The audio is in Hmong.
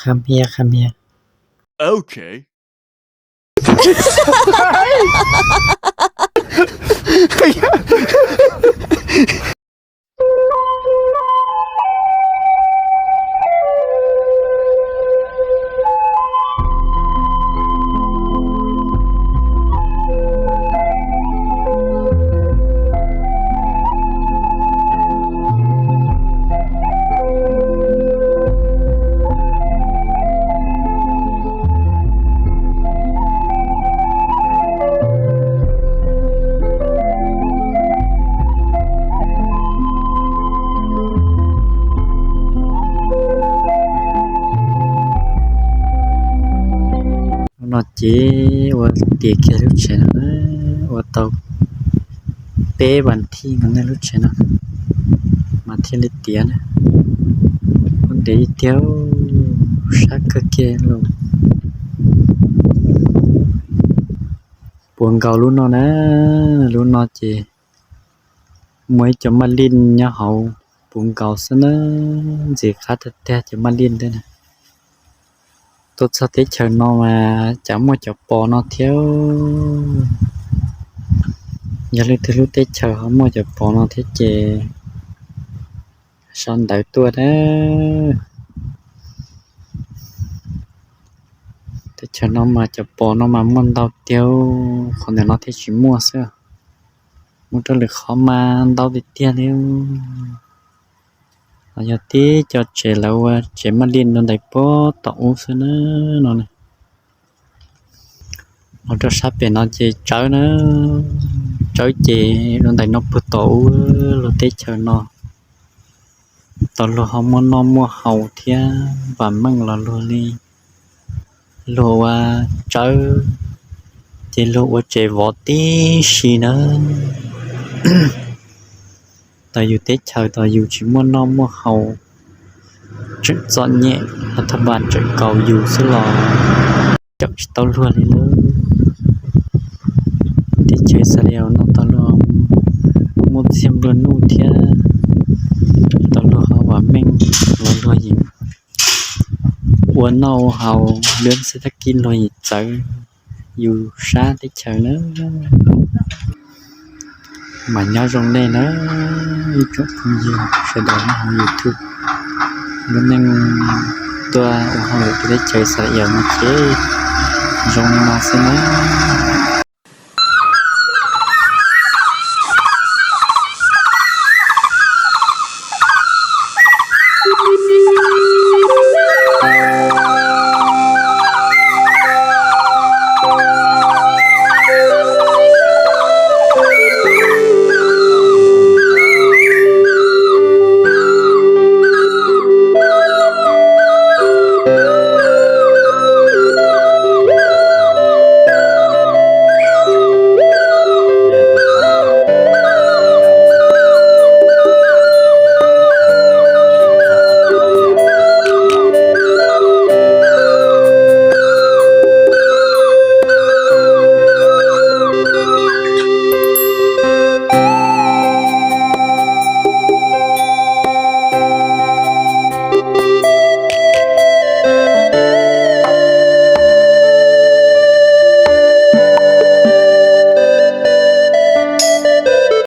Qha hmia, qha hmia. Hnub no ces ua tiav kiag lub tsev no na, ua tau peb vas thij no nej lub tsev no mas thiaj li tiav na. Ua ntev tiag, sab kawg kiag los. Puav nkaus lub no na, lub no ces muaj ib co maj lij nyob hauv puav nkaus xwb na, ntxim qab tag tag cov maj lij ntawd na. Tuaj txog teb chaws no mas cas muaj cov pos no thiab. Yog leej twg lub teb chaws ho muaj cov pos no thiab ces sau ntawv tuaj na. Teb chaws no mas cov pos no mas muaj ntau tiag, qhov ntawm no thiaj tsis muaj xwb. Muaj rau lwm qhov mas ntau tiag tiag li. Los yog tib co tsev lawv ua tsev maj lij rau ntawm puag tom ub xwb na no. Los rau sab pem no ces tsawb na, tsawb ces rau ntawm no puag tom ub luag teb chaws no. Tau luag ho muaj noj muaj haus thiab vam meej los luag li, luag ua tsawb ces luag ua tsev vov tib si na. Tau yus teb chaws tau yus tsis muaj noj muaj haus, tseem txom nyem, los thaj npas tseem kaus yus xwb los cawm tsis tau luag li lawm. Teb chaws Xas Li As no tau luag muaj txiag nplua nuj thiab tau luag ho vam meej los luag yeej ua noj ua haus lub xib thab kib luag yeej txawv yus sab teb chaws na. Mas nyob zoo nej na, ib tsoom phooj ywg sawv daws nyob hauv YouTube, lub neej tuaj ua hauj lwm rau teb chaws Xas Li As no ces zoo li no xwb na.